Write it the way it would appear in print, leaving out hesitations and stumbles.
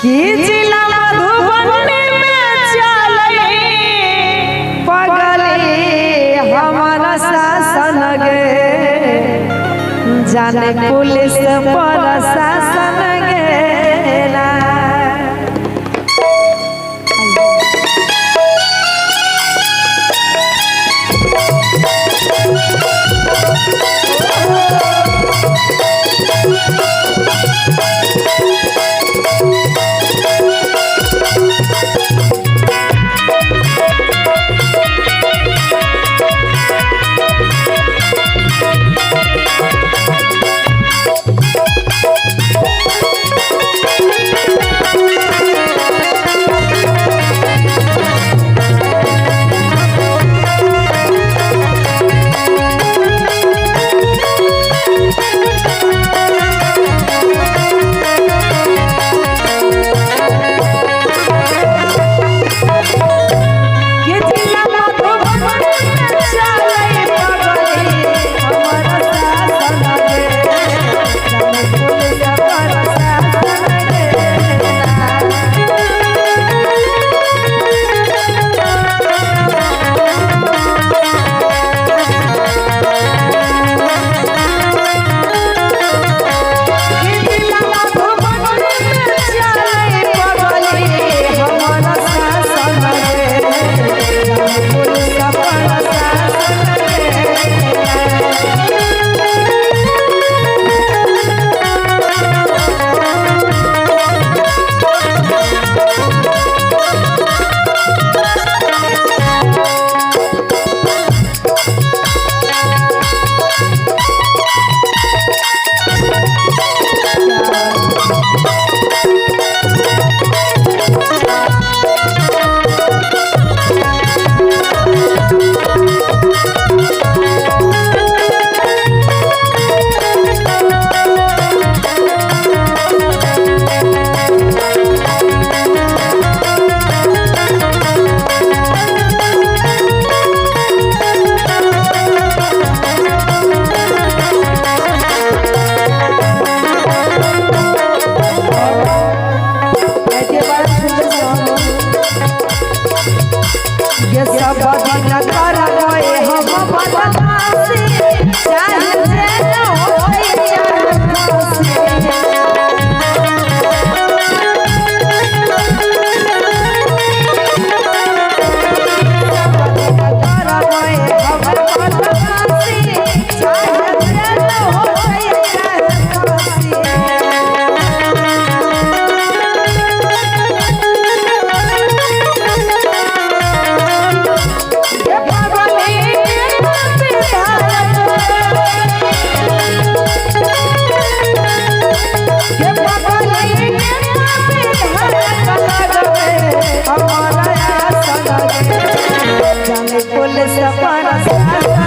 कि जिला मधुबनी में चले पगली हमारा शासन गे, जाने पुलिस पर शासन गे ना। कि जिला मधुबनी में चले पगली हमारा शासन गे, जाने पुलिस पर शासन गे ना। कि जिला मधुबनी में चले पगली हमारा शासन गे, जाने पुलिस पर शासन गे ना। ये सब दिन करबै हम बदमाशी, चाहे जेल होई चाहे फांसी। सब दिन करबै हम बदमाशी, चाहे जेल होई चाहे फांसी। ये पगली ये पगली हमारा आसन गे, जाने पुलिस पर शासन